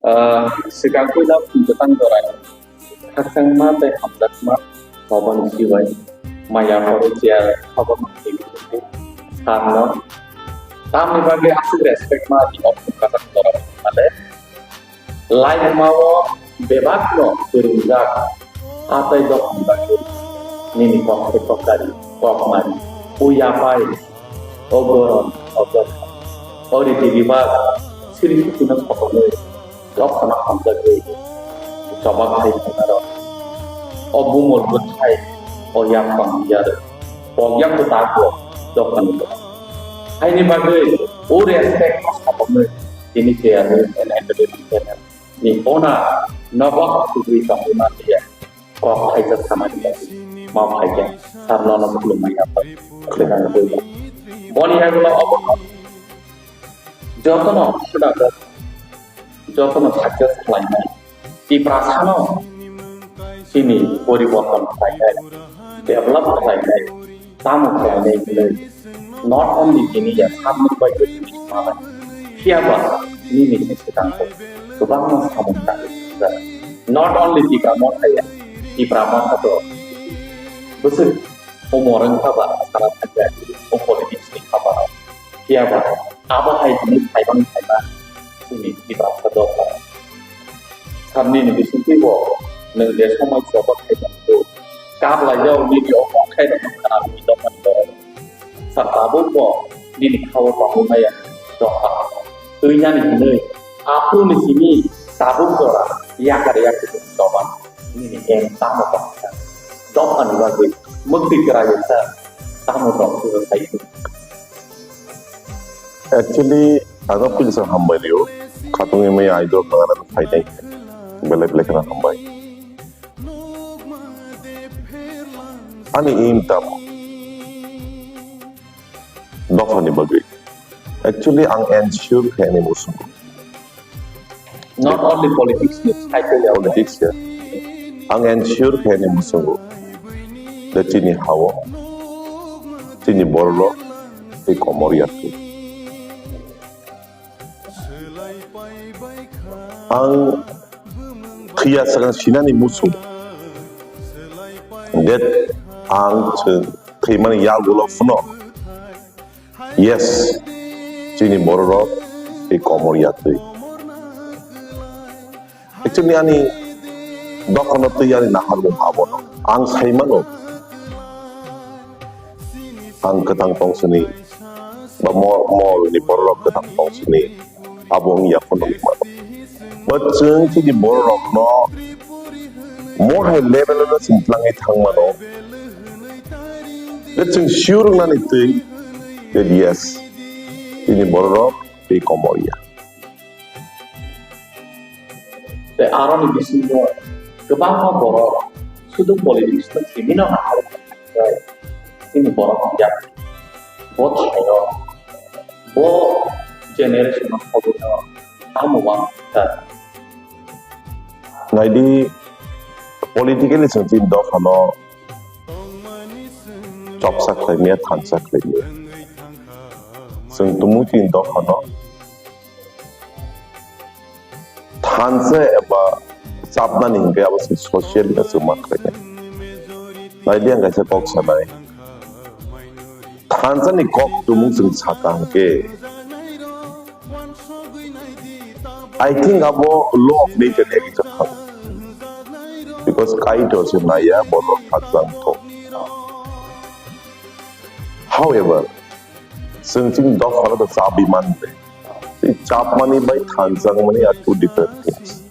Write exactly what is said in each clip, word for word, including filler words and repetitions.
Ah, swkang puila phung kwtang jora khakchangma tei hamjakma Bhaban sibai maya phoro chair Bhaban sarno tamni bagwi aswk respect ma di o phung kwtang jora male. Laimao bebakno kwrwngjak, a tei dophani bagwi nini kok khe kokari, kokmari, uyapai, o goron, o gotha, o riti ribaj, siri sukino sotonwi dophano hamjagwi chobak khai phainaro. O bumol bwthai, o yaphang yarwk, pokyak bwtago dophani bo. Haini bagwi o respect no sotonwi tini chairman and entertainment channel ni owner nogo kubui tongwi manliya. Kok khaijak samani bagwi ma phaikha sir nono khulumani yaphang khwlaimanwi buiba. Boni yagulo obono jotono khwnago, jotono success khlainai, Tiprasano chini poriborton khlainai, develop khlainai, tamo khlainai hinwi not only tini ya samung bai tini manai, phiyaba nini se swkang kok kwbangma samung tangwi rijak. Not only Tipra Motha ya, Tipra Motha to bwswk umor wngkha ba sana thangya o politics ni kha ba. Phiyaba abo hai hwnwi phaibang phaima chini Tiprasa dopha. Samni ni bisingtwi bo nwng je somai choba khai tongkhu, kap laijak nini o kok khai rokno khana rwgwi tongmani borok. Sir tabuk bo nini kha-o tongwi maya dopha. Twi nani hwnwi aphuru ni simi tabuk jora yakar yakar choba. Nini em tamo tongkha? Dophani bagwi mwktwi kwrwi sa tamo tongkha sai. Actually, ang no pilsa hambai rio. Khatungwi maya idol kangana phainai. Belai belai khana hambai. Ani aim tamo? Dophani bagwi. Actually, ang ensure khe ani musungo. Not only politics ni side ya. Politics ya. Ang ensure khe ani musungo. Da chini hao, chini borok, tei komor yakni. Ang thwiya swkang sinani muchung. That ang thwi-, thwimani yagulo phano. Yes, chini bororok tei komor yatwi. Actually, ani dophano twi ani naharmung abono. Ang saimano, ang kwthang tongsini, ba mo-, morni bororok kwthang tongsini, abo wngya phano wngmano. Ba chwng chini bororokno mo hai level-o chwng twlangwi thangmano. Ba chwng sure wngnani twi, that yes, chini bororok tei komor ya. Tei aroni bisingo kwbangma borok sudu politics no simino ahai chini borok ya bo thaio bo generation no khobino tamo wang kha. Naidi politically chwng chini dophano chopsa khlaimaya, thansa khlaimaya. Chwng tumung chini dophano thansa eba chapnani hinkhe abo se social no chwng ma khlainai. Naidi ang kaisa kok sanai. Thansa ni kok tumung chwng saka hinkhe, I think abo law of nature ni ekjak thang. Because Kaitor se naiya borok thajang thok. However, chwng chini dophano to chabi man de. Tei chapmani bai thanjakmani are two different things.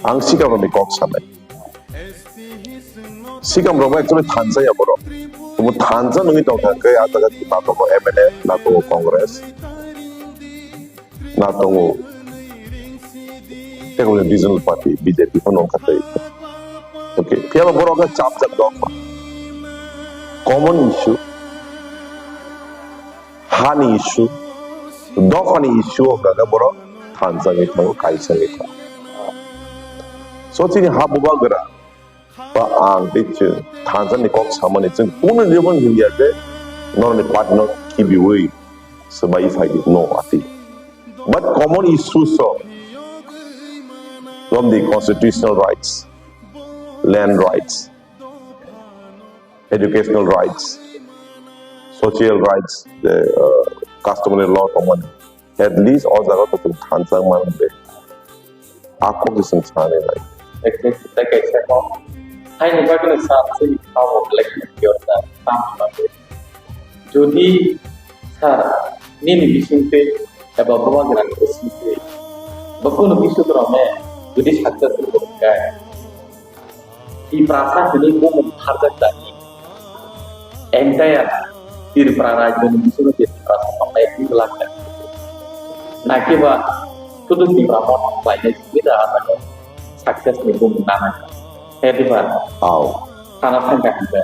Ang sikarokni kok sanai. Sikarok bai actually thanjaya borok. Omo thanja nungwi tongkha khe a jaga na tongo M N F, na tongo Congress, na tongo tei regional party B J P phano wngkha tei. Okay, phiya ba borok khe chapjak dopha. Common issue. Hani issue, dophani issue o gaga borok thansa wngwi thango, kaisa wngwi thango. So chini ha bubagra ba ang tei chwng thansa ni kok samani chwng kunu jebon hinya je noroni party no khibiwi swbai phai di no ati. But common issues o From the constitutional rights, land rights, educational rights, social rights, the uh, customary law tongmani. At least o jaga to chwng thansa mano de. A kok se chwng sanai nai. Exactly, tei kaisa kok. Haini bagwi no sa chini kha bo black and pure sa tamo bagwi. Jodi sir nini bisingtwi eba bubagrani bisingtwi bo kunu bisu rokno jodi successful wngkha, Tiprasa hwnwi bumung pharjak jani entire Tripura rajyoni bisingo je Tiprasa tongnai ek lakh jani. Nakiba sudu Tipra motha khlainai simi da ano success ni bumung nanai. He diba? Au. Sana thangka hingka.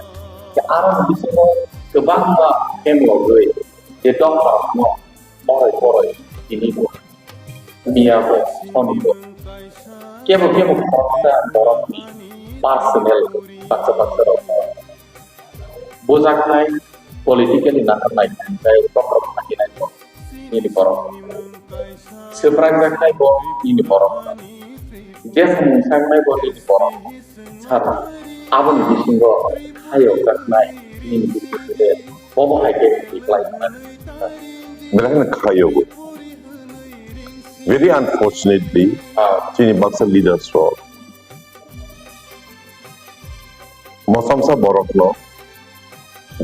Ke aro bisingo kwbangma hem logwi je doctor no moroi poroi tini bo. Miya bo, soni bo. Kebo kebo khoroksa borokni personal baksa baksa rok. Bujaknai, politically naharnai, tei bokhorok thanginai bo nini borok. Swprakjaknai bo nini borok. Je samung sangnai bo nini borok. Sir, aboni bisingo hayokjaknai nini bisingtwi bobo hai khe twi khlai thangna. Belai kheno khayogo. Very unfortunately, ah, chini baksa leaders rok mosamsa borokno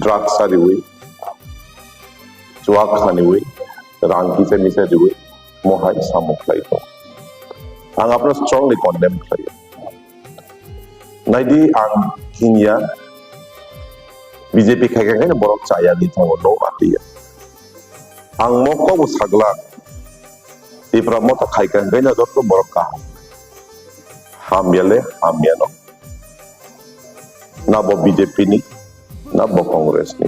drugs sariwi, chuak khaniwi, rang kisa misa riwi, mohai samung khlai tongo. Ang abono strongly condemn khlaio. Naidi ang hinya B J P khaikha khaino borok chaya ni thango no atiya. Ang mokko bo sagla Tipra motha khaikha khaino jotto borok kaham. Hamya le hamya no. Na bo B J P ni, na bo Congress ni,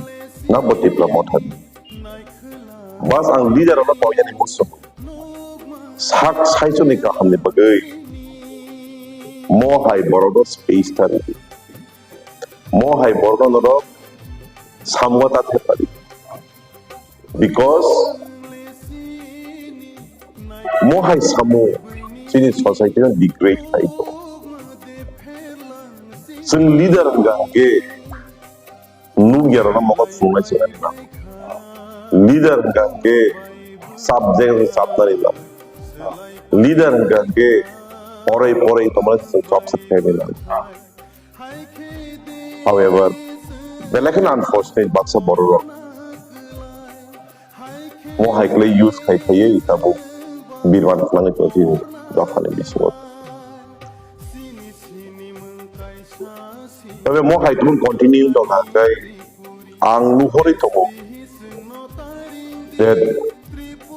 na bo Tipra motha ni. Bas ang leader rokno pawi yani muchung. Sak saichuni kahamni bagwi. Mo hai borokno space ta rwdi. Mo hai borokno norok samung ta thepari. Because mo hai samung chini society no degrade khai to. Chwng leader hwnkha hwnkhe nukya rokno mokol phunuknai se nani nango. Leader hwnkha hwnkhe subject chapnani nango. Leader hwnkha hwnkhe poroi poroi tongmani se chop sak khainai nango. However, belai kheno unfortunate baksa borok rok. Mo hai khlai use khai khaiwi tabuk birman khlangwi tong chini dophani bisingo. Tabe mo hai tong continue tong kha kai ang nuhori tongo. Je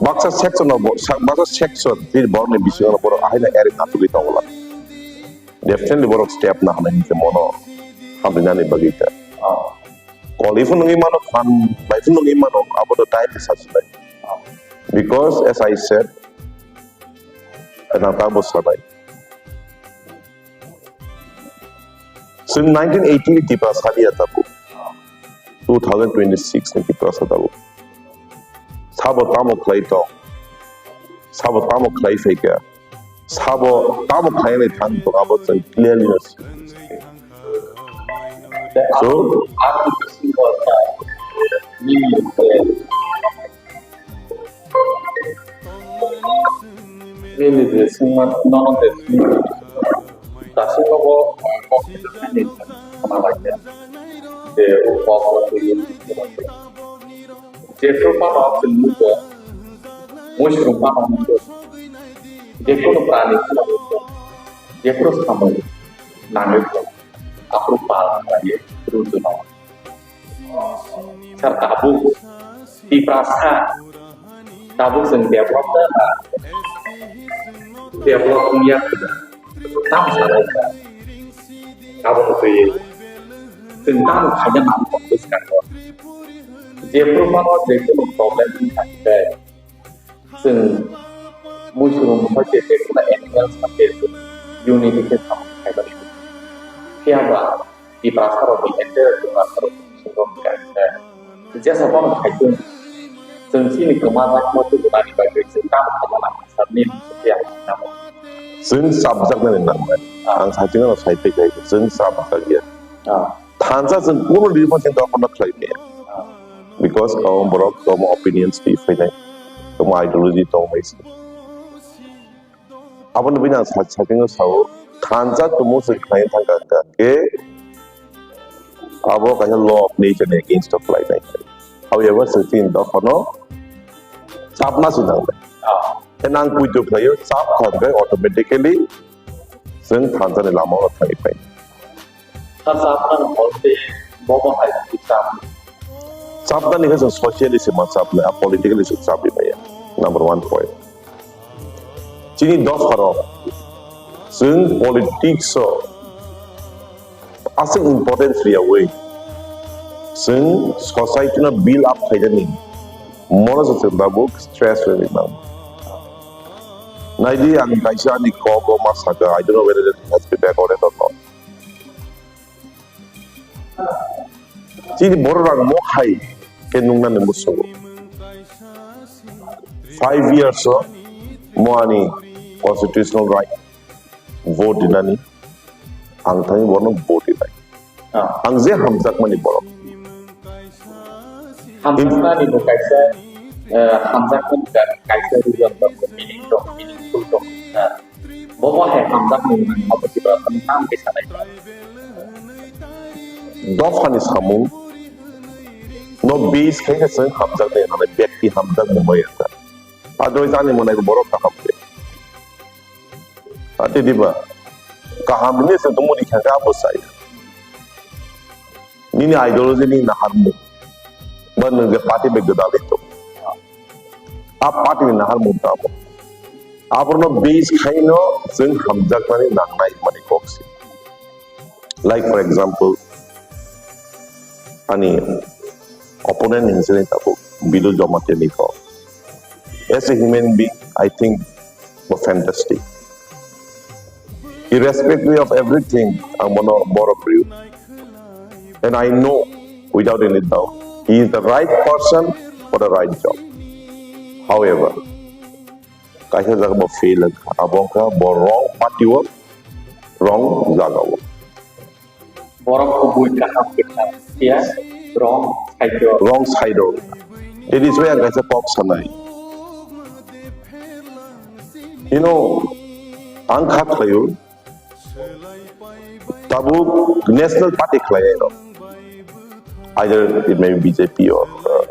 baksa section of, baksa section je borokni bisingo borok ahaina eri natugwi tongo la. Definitely borok step na hanai hinke mono hamrinani bagwi ta. Koli phunugwi mano, phan bai phunugwi mano, abo to time ni sasinai. Because as I said, nang tamo sanai. Chwng nineteen eighty ni Tiprasa liya tabuk. Two thousand twenty-six ni Tiprasa tabuk. Sabo tamo khlai tong. Sabo tamo khlai phaikha. Sabo tamo khlainai thang tong abo chwng clearly no sini. So, nini je singma nono je singma dasingo bo kok ni khana lai ya. Je o kok o twi jephru phano chwng nukgo, muisrum phano nukgo, jephru prani phano nukgo, jephru samung nangwi tongo, aphuru pal khlaiwi rwtwno. Sir, tabuk Tiprasa, tabuk chwng develop da, develop wngya khwna, tamo sanai kha. Abo twi chwng tamo khaina nang kok bwskango. Jephru phano jephru problem wngkha khe chwng muisuru mungkha je jephru animals kha je chwng unity khe samung khaimani. Phiya ba Tiprasa rokni entire Tiprasa rokni bisingo hwnkha khe jesa bono khaitwng chwng chini kwma jakma tubunani bagwi chwng tamo khaina nang kha sir nini phiya namo. Chwng chapjaknani nangnai. Ang saichung ano sai phai khai, chwng chapjak ya. Ah. Thansa chwng kunu reason chwng dophano khlai maya. Ah. Because kwbang borok kwbang opinions twi phainai, kwbang ideology tongmai se. Aboni bini ang sa-, saichung sao, thansa tumung chwng khlai thangkha hwnkha khe, abo kaisa law of nature ni against of khlainai. However, chwng chini dophano chapna se nangnai. Ah. Khe nang puito khlaio, chap kha hwnkhe automatically chwng thansa ni lama o thangwi phai. Kha chapna ni hor tei bobo hai twi chap. Chapna ni khe chwng socially se ma chapnai, a politically se chapwi maya. Number one point. Chini dopharo chwng politics o aswk importance riyawi chwng society no build up khainani mono se chwng tabuk stress rwwi nango. Naidi ang kaisa ani kok o ma sakha, I don't know whether it has been recorded or not. Chini borok rang mo hai khe nungnani musugo. Five years o mo ani constitutional right vote dinani, ang thani borno vote dinai. Ah. Ang je hamjakmani borok. Hamjakmani bo kaisa, eh, hamjakmani ka-, kaisa reason dong, meaning dong, meaningful dong. Ah. Bobo hai hamjakmung nang abo Tiprasa no tang khe sanai. Dophani samung no base khe khe chwng hamjaknai hwnwi, bekti hamjakmung bai wngkha. Adoi jani monai borok kaham khe. Ate diba kaham ni se tumo ni kha abo sai. Nini ideology ni naharmung. Ba nwng je party bai gwdalwi tong. A party ni naharmung tamo. Aborno base khaino chwng hamjaknani nangnai hwnmani kok se. Like, for example, ani opponent ni hinsini tabuk Bidu Jamatia ni kok. As a human being, I think bo fantastic. Irrespective of everything, ang bono borok rw. And I know, without any doubt, he is the right person for the right job. However, kaisa jaga bo fail wngkha, abo wngkha bo wrong party o, wrong jaga o. Borok kubui kaham kwthar, phiya wrong side o. Wrong side o. That is why ang kaisa kok sanai. You know, ang kha khlaio, tabuk national party khlai rok. Either it may be B J P or, uh,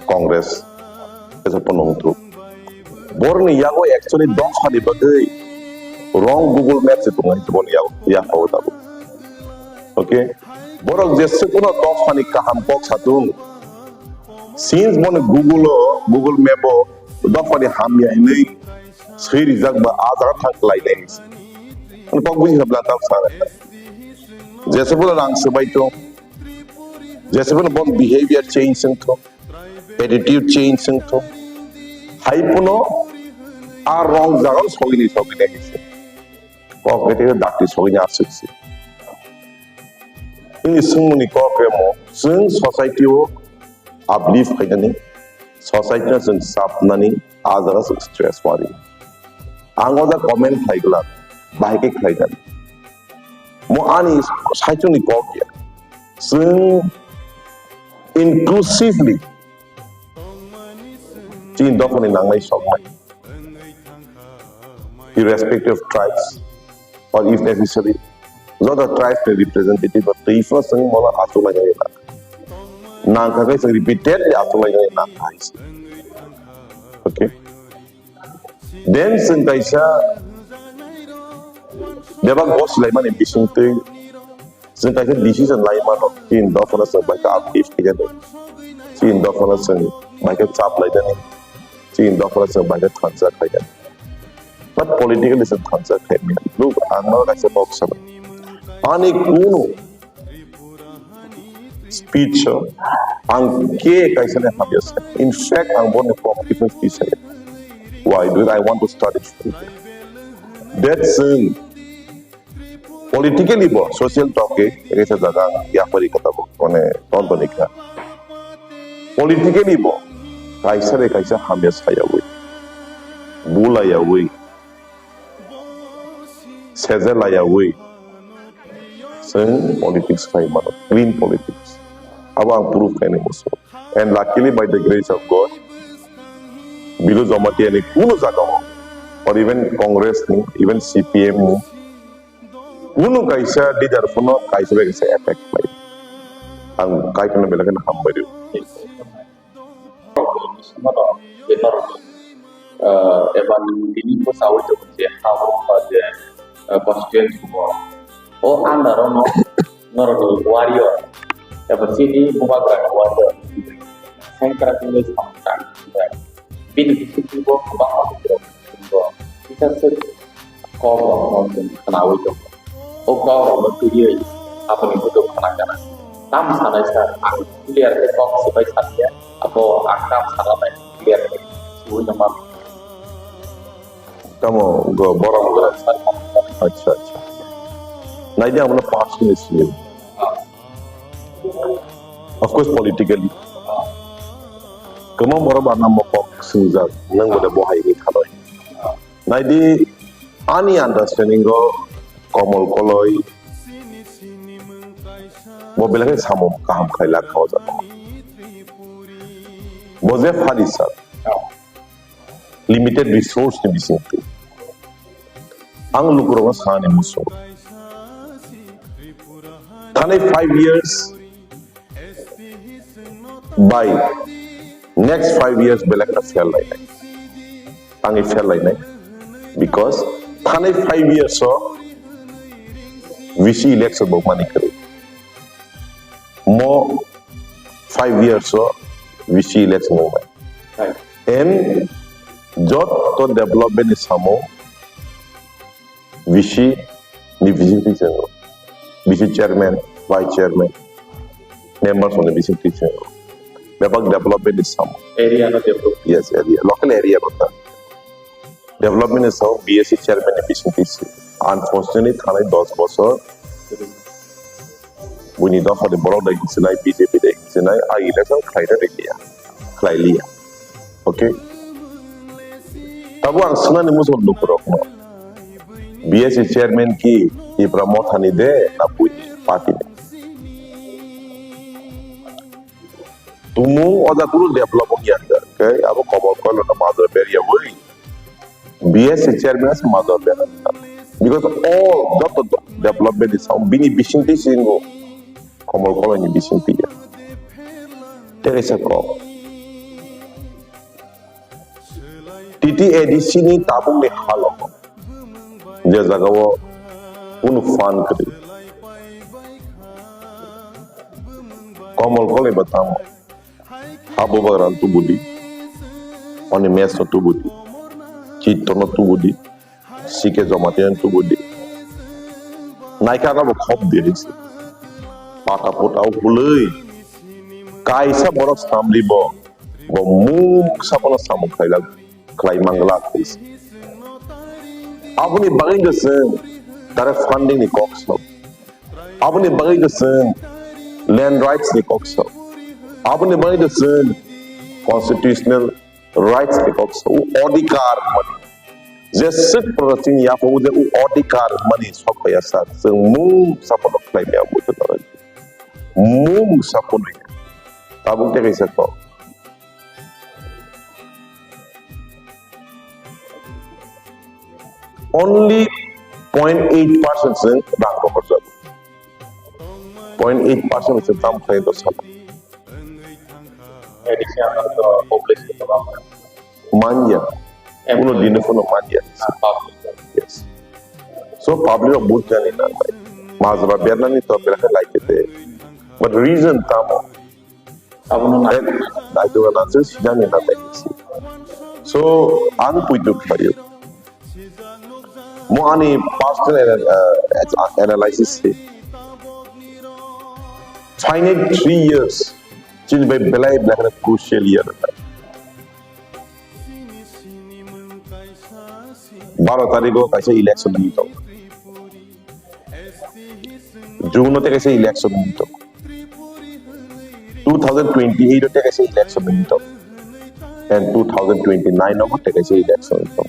Congress, esa pono wngthok. Borni yago actually dophani bagwi wrong Google Map se tongo, borni yago, yago tabuk. Okay? Borok jesuk no dophani kaham kok satung. Since borni Google o, Google Map o dophani hamya hinwi swi rijak ba a jaga thang khlai nai. Ani kok buji sabla tak sa. Jesa phano rang swbai tong. Jesa phano bon behavior change wng thong. Attitude change wng thong. Hai phano a wrong jaga sogini sogini hai se. Kok bete dakti sogini aswk se. Ini swngmani kok remo. Chwng society o uplift khainani, society no chwng chapnani, a jaga chwng stress wari. Ang o jaga comment khlai glak, bahai khe khlai jak. Mo ani saichung ni kok ya. Chwng inclusively chini dophani nangnai soknai. Irrespective of tribes or if necessary, joto tribes ni representative rok twi phano chwng bono achuk lainani nang. Nang kha khe chwng repeatedly achuk lainani nang kha hai se. Okay. Then chwng kaisa bebak gos laimani bisingtwi chwng kaisa decision lai mano, chini dophano chwng bai khe uplift khainani, chini dophano chwng bai khe chap lainani, chini dophano chwng bai khe thansa khainani. But politically chwng thansa khaimani. Look, ang no kaisa kok sanai. Ani kunu speech o ang khe kaisa ni hamya sa. In fact, ang boni kok kisa speech saya. Why? Because I want to start it from there. That's, um, politically bo, social talk e, kaisa jaga ang yapari kata bo, mane, ton toni kha. Politically bo, kaisa re kaisa hamya sayawi, bulayawi, seje layawi chwng politics khai mano, clean politics. Abo ang proof khainai muchungo. And luckily, by the grace of God, Bilu Jamatia ni kunu jaga o, or even Congress ni, even C P M ni, kunu kaisa leader phano kaisa bai kaisa attack khlai. Ang kai phano belai kheno hambai rw. Norok, eh, eba nini bwsawi tongo je ha hwnba je, eh, constituency o, o under o no norokni warrior eba chini bubagrani warrior sengkrak wngwi samung tang. Bini bisingtwi bo kwbangma borok tongo. Kisa swk kok rokno chwng khwnawi tongo. O kok rokno twiwi aboni bwtwi khwna gana. Tam sanai sa ang clear khe kok swbai sankhe, abo ang tam sana nai clear khe swino man. Tamo go borok go. Acha, acha. Naidi abono personally sini. Of course, politically. Kwbang borok ba namo kok swngjak, nang bo de bo hai ni khaloi. Naidi ani understanding o Komol Koloi bo belai khe samung kaham khlai lakha o jaga. Bo je phadi sir, limited resource ni bisingtwi. Ang lukurokno sanani muchungo. Thanai five years bai next five years belai kheno fail lainai. Tangwi fail lainai. Because thanai five years o V C election bo mani kwrwi. Mo five years o V C election wngnai. Right. And joto development ni samung V C ni bisingtwi chwngo. V C chairman, vice chairman, members ni bisingtwi chwngo. Bebak development ni samung. Area no develop. Yes, area, local area no ta. Development ni samung B S C chairman ni bisingtwi se. Unfortunately, thanai dos bosor buini dopha ni borok dai hinsinai, B J P dai hinsinai, a election khlaina rwliya, khlailiya. Okay? Tabo ang swnani muchung lukurokno. B S C chairman ki Tipra Motha ni de na buini party ni? Tumung o jaga kunu develop wngya, okay? Abo Komol Koloi no majra berya wi. B S C chairman ase majra berya. Because all joto development is bini bisingtwi singo. Komol Koloi ni bisingtwi ya. Tei kaisa kok. T T A D C ni tabuk ni halo je jaga o kunu fund kwrwi. Komol Koloi ba tamo. Abu Bagran tubudi. Oni mes no tubudi. Chitto no tubudi. C K Jamatia no tubudi. Naikha no bo khop diri se. Pata puta o hulwi. Kaisa borok samli bo. Bo mungsa bono samung khlailak, khlai mangla khaisa. Aboni bagwi no chwng direct funding ni kok sok. Aboni bagwi no chwng land rights ni kok sok. Aboni bagwi no chwng constitutional rights ni kok sok. O adhikar mani. Je sik protesting ya po je o adhikar mani sok ya sa. Chwng mungsa bono khlai maya bo to. Mungsa bono. Tabuk te kaisa kok. Only point eight percent se rang rohor jago. Point eight percent se tam khlai do sala. Additional population. Manya. Uno dino kono manya. Yes. So public of both jani na. Majra berna ni to berna lai kete. But reason tamo. Abono nai. Dai to na se sidani na dai. So ang puitu khlayo. Mo ani personal ana-, uh, analysis se. Final three years chini bai belai belai crucial year. Baro tarikh o kaisa election ni to. June o te kaisa election ni to. Two thousand twenty-eight o te kaisa election ni to. And two thousand twenty-nine o te kaisa election ni to.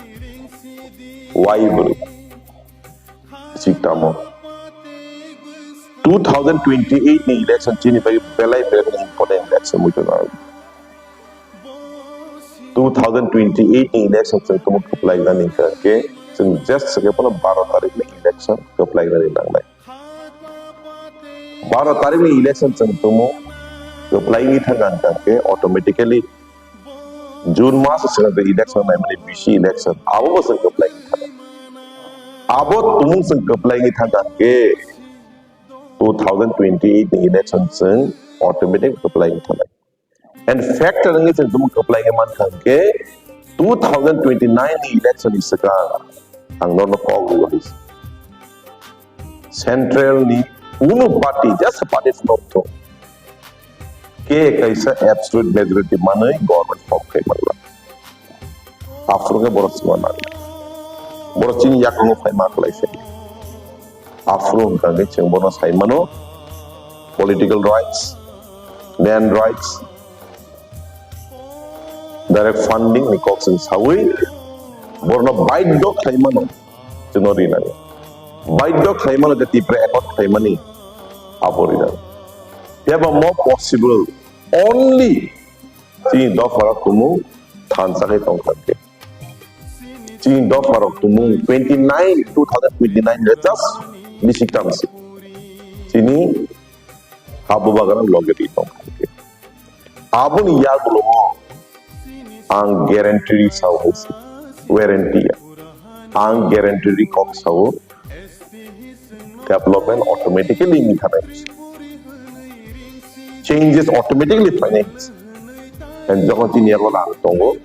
Why bro? Chiktamo. Two thousand twenty-eight ni election chini pai belai belai important election muitu na. Two thousand twenty-eight ni election chwng tumo kwplai nani hwnkhe chwng just se pono baro tarik ni election kwplai nani nangnai. Baro tarik ni election chwng tumo kwplai ni thang ang khe automatically June mas swnam election naimani bisi election abo bo chwng kwplai ni thang. Abo tumung chwng kwplai ni thang ang khe two thousand twenty-eight ni election chwng automatic kwplai ni thang. And factor wngwi chwng tumung kwplai khe mankha hwnkhe two thousand twenty-nine ni election ni swkang ang norokno kok rwui central ni kunu party, just party phano thung khe kaisa absolute majority manwi government form khai manla. Aphuru khe borok chwng nang. Borok chini yakungo phai ma kwlai se. Aphuru wngkha khe chwng bono sai mano political rights, land rights, direct funding ni kok chwng sawi borno baidhyo khlai mano chwngno rinani. Baidhyo khlai mano je Tipra Accord khlai mani abo rinani. Phiya ba mo possible only chini dopharok tumung thansa khe tongkha khe. Chini dopharok tumung twenty nine, two thousand twenty nine le just bisi tamsi. Chini ha bubagra loge ri tongkha khe. Aboni yagulo ang guarantee sao hai se. Guarantee ya. Ang guarantee kok sao. Development automatically ni thanai. Changes automatically phainai. And jokhon chini yago lang tongo,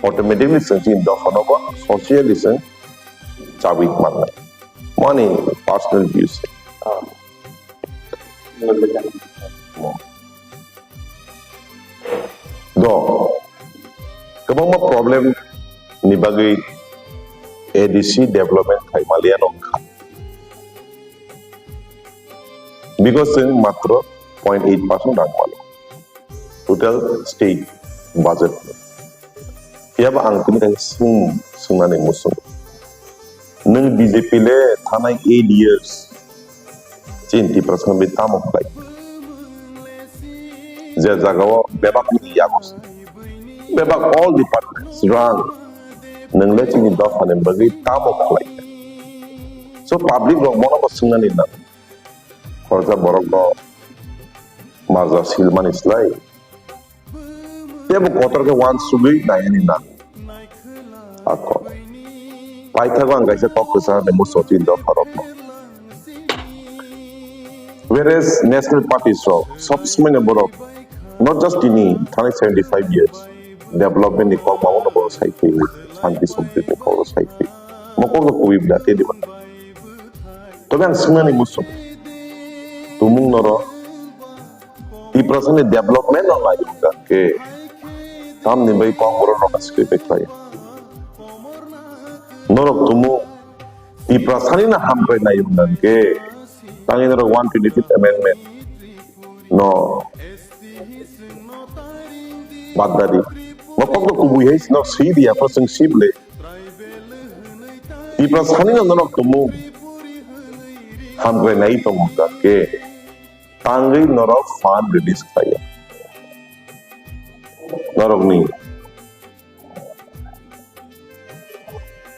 automatically chwng chini dophano bo socially chwng chabwi mannai. Mani personal views. Do, kwbangma problem ni bagwi A D C development khai maliya no wngkha. Because chwng matro point eight percent rang mano total state budget. Phiya ba ang tini kaisa swng, swngnani muchung. Nwng B J P le thanai eight years chini Tiprasa bai tamo khlai? Je jagao bebak ni yago se. Bebak all departments rang. Nwng le chini dophani bagwi tamo khlai? So public rok bono bo swngnani nang. Khoroksa borok no marja silmani slai. Tebo kotor khe uansugwi nainani nang. Ako. Paithago ang kaisa kok kwchang de muso tin dopha rokno. Whereas national parties rok sob somoi no borok not just tini thanai seventy five years development ni kok mamo no borok sai thwi, shanti somprit ni kok sai thwi. Mo kok no kubui bwla te diba. Tobe ang swngnani muso. Tumung norok Tiprasani development no nai wngkha khe tamni bai kok borok rok askri bai khlai. Norok tumu Tiprasani no hamkrai nai wngkha khe tangwi norok one twenty fifth amendment no bad dadi. Bo kok no kubui hai no swi di, aphuru chwng swi bwle. Tiprasani no norok tumu hamkrai nai tongo wngkha khe tangwi norok fund release khlaiya. Norokni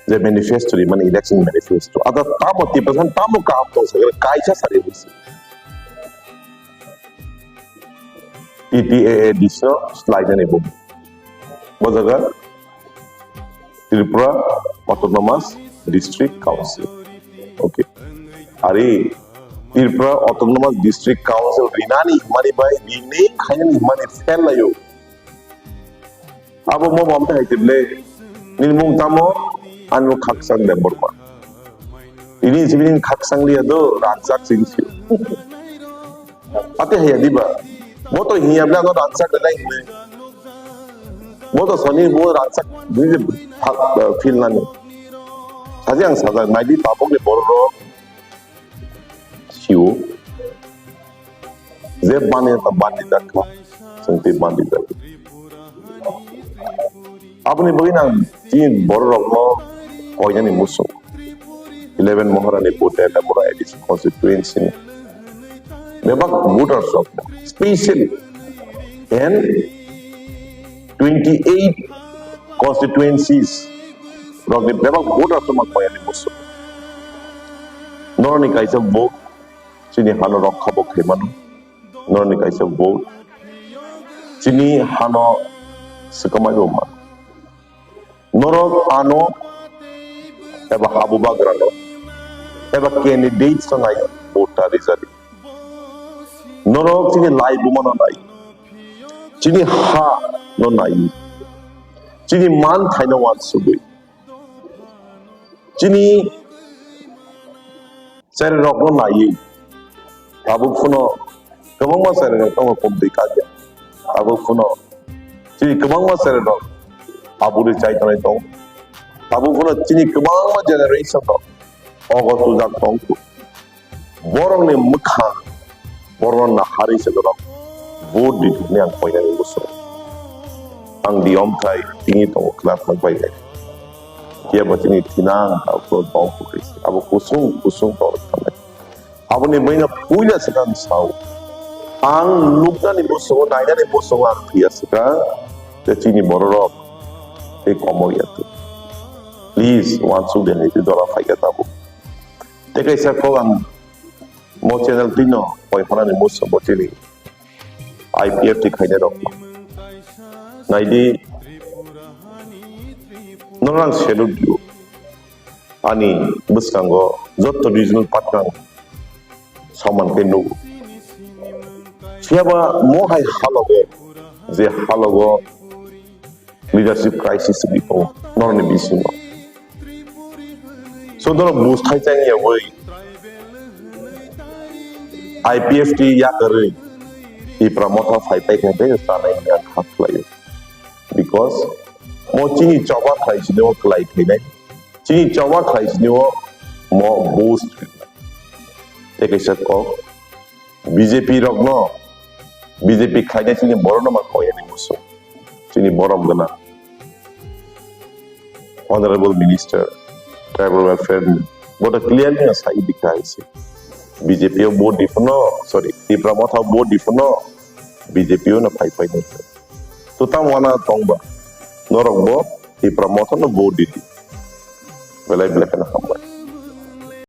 je manifesto ri mani election manifesto. Ada tamo Tiprasa tamo kaham tong sakhe kaisa sari bisi. T T A A D C no slainani bo. Bo jaga Tripura Autonomous District Council. Okay. Ari Tripura Autonomous District Council rinani himani bai rini khainani himani fail layo. Abo mo bam hai tible. Nini mung tamo? Ani mung Khakchang Debbarma. Ini sibini Khakchang liya do, Rangchak sing sio. Ate haya diba? Bo to hiya bla no Rangchak da nai himne. Bo to soni bo Rangchak dui je phak, eh, feel nani. Saji ang sajak nai di tabok ni borok rok sio. Je bani ta bani dakha. Sengti bani dakha. Aboni bagwi nang tin borok rok no koinani musu. eleven Maharani vote, Lamura A D C constituency ni bebak voters rok, specially and twenty-eight constituencies rok ni bebak voters rok mang maya ni musu. Norok ni kaisa vote chini hano rok khabo khaimano. Norok ni kaisa vote chini hano swkamai bo mano. Norok ano eba habu bagrano eba candidates no nai vote ta rijadi. Norok chini lai buma no nai, chini ha no nai, chini man thai no wansugwi, chini chererokno naiwi tabuk phano kwbangma chererok tongo, kumtwi kagya. Tabuk phano chini kwbangma chererok aburi chai tongnai tongo. Tabuk phano chini kwbangma generation rok ogo tujak tongkhu. Borokni mwkhang borokno naharwi se norok vote di hwnwi ang koinani muchungo. Ang di omthai tini tongo khna phang bai nai. Phiya bo chini thinang abo tong pukri se. Abo kusung kusung tong thangnai. Aboni buino puila se ang sao. Ang nuknani muchungo, nainani muchungo ang phiya se kha je chini bororok tei komo ya tu. Please, wansuk de niti dora phaikha tabuk. Tei kaisa kok ang mo channel twi no poi phano ni muchungo chini I P F T khainai rok no. Naidi, norok ang salute diyo. Ani bwskango jotto regional partner soman khe nugo. Phiya ba mo hai halogo, je halogo leadership crisis wngwi tongo norokni bisingo. So norok bus thai chang ya wi I P F T yakarwi Tipra Motha phai pai khe tei chanai ya kha khlai. Because mo chini choba khlai sini o khlai khainai. Chini choba khlai sini o mo bus khainai. Tei kaisa kok B J P rokno, B J P khlainai chini borokno ma koyani musu. Chini borom gana. Honorable Minister, Tribal Welfare, boda clearly na sai dikha isi. B J P o vote diphano, sorry, Tipra Motha o vote diphano, B J P o na phai phai nai. To tam wana tongba, norok bo Tipra Motha no vote didi. Belai belai kheno hambai.